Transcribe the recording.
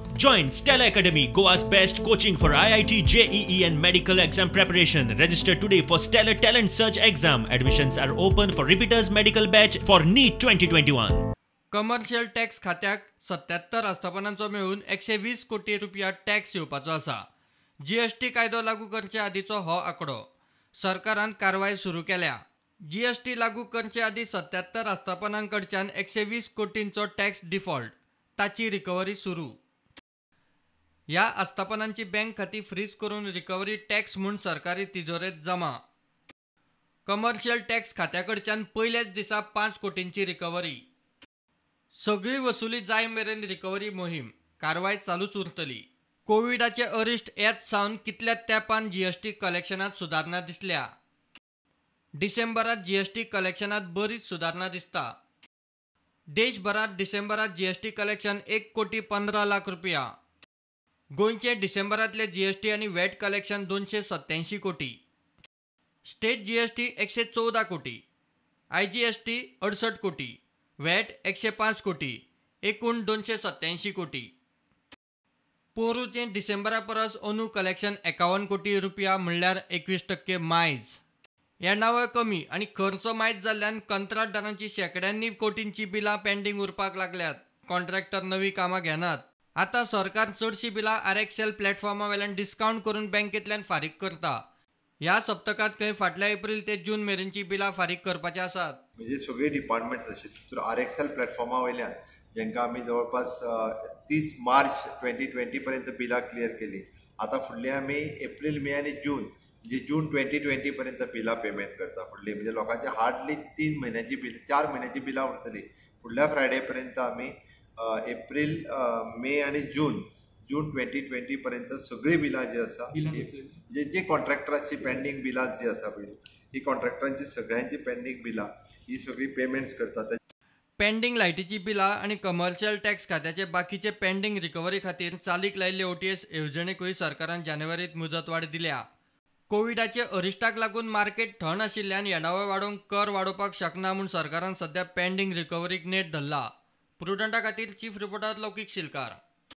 Join Stella Academy, Goa's best coaching for IIT, JEE and medical exam preparation. Register today for Stellar Talent Search exam. Admissions are open for repeaters medical batch for NEET 2021. Commercial tax खात्याक 77 आस्थापनांचो मेळून 120 कोटी रुपया tax येवपाचो आसा. GST कायदो लागू करचे आदीचो हो आंकडो. सरकारान कारवाय सुरू केल्या. जीएसटी लागू करचे आदी 77 आस्थापनां कडच्यान 120 कोटींचो टॅक्स डिफॉल्ट, ताची रिकव्हरी सुरू. ह्या आस्थापनांची बँक खाती फ्रीज करून रिकव्हरी टॅक्स म्हूण सरकारी तिजोरेंत जमा. कमर्शियल टॅक्स खात्या कडच्यान पयल्याच दिसा 5 कोटींची रिकव्हरी. सगळी वसुली जाय मेरेन रिकव्हरी मोहीम, कारवाय चालूच उरतली. कोविडाचे अरिश्ट येत सावन कितल्या तेंपान जीएसटी कलेक्शनांत सुदारणा दिसल्या. डिसेंबरात जीएसटी कलेक्शनांत बरीच सुदारणा दिसता. देशभरात डिसेंबरात जीएसटी कलेक्शन 1,15,00,000 रुपया. गोंयचे डिसेंबरांतले जीएसटी आनी वॅट कलेक्शन 287 कोटी. स्टेट जीएसटी 114 कोटी, आयजीएसटी 68 कोटी, वॅट 105 कोटी, एकूण 287 कोटी. पोरूचे डिसेंबरा परस अंदू कलेक्शन 51 कोटी रुपया म्हणल्यार 21% मायज. येणावळ कमी आनी खर्च मायज जाल्ल्यान कंत्राटदारांची शेंकड्यांनी कोटींची बिलां पेंडींग उरपाक लागल्यात. कॉन्ट्रॅक्टर नवीं कामां घेनात. आतां सरकार चडशीं बिलां आरएक्सएल प्लॅटफॉर्मा वेल्यान डिस्कावंट करून बँकेंतल्यान फारीक करता. ह्या सप्तकांत खंय फाटल्या एप्रील ते जून मेरेनची बिलां फारीक करपाची आसात. म्हणजे सगळे डिपार्टमेंट अशे थ्रू आरएक्सएल प्लॅटफॉर्मा वयल्यान जेंका आमी जवळपास 30 मार्च 2020 पर्यंत बिलां क्लियर केली. आतां फुडले आमी एप्रील, मे आनी जून म्हणजे जून 2020 पर्यंत बिलां पेमेंट करता. फुडली म्हणजे लोकांची हार्डली 3 म्हयन्याची बिल, 4 म्हयन्याची बिलां उरतली. फुडल्या फ्रायडे पर्यंत आमी एप्रील, मे आनी जून 2020 पर्यंत सगळीं बिलां जी आसा, म्हणजे जी कॉन्ट्रॅक्टराची पेंडींग बिलां जी आसा पळय, ही कॉन्ट्रॅक्टरांची सगळ्यांची पेंडींग बिलां ही सगळी पेमेंट्स करतात. पेंडींग लायटीची बिलां आनी कमर्शियल टॅक्स खात्याचे बाकीचे पेंडींग रिकव्हरी खातीर चालीक लायिल्ले ओटीएस येवजणेकूय सरकारान जानेवारीत मुजतवाड दिल्या. कोविडाचे अरिश्टाक लागून मार्केट थंड आशिल्ल्यान येणावळ वाडोवंक कर वाडोवपाक शकना म्हूण सरकारान सध्या पेंडींग रिकव्हरीक नेट धरला. प्रुडंटा खातीर चीफ रिपोर्टर लौकीक शिलकार.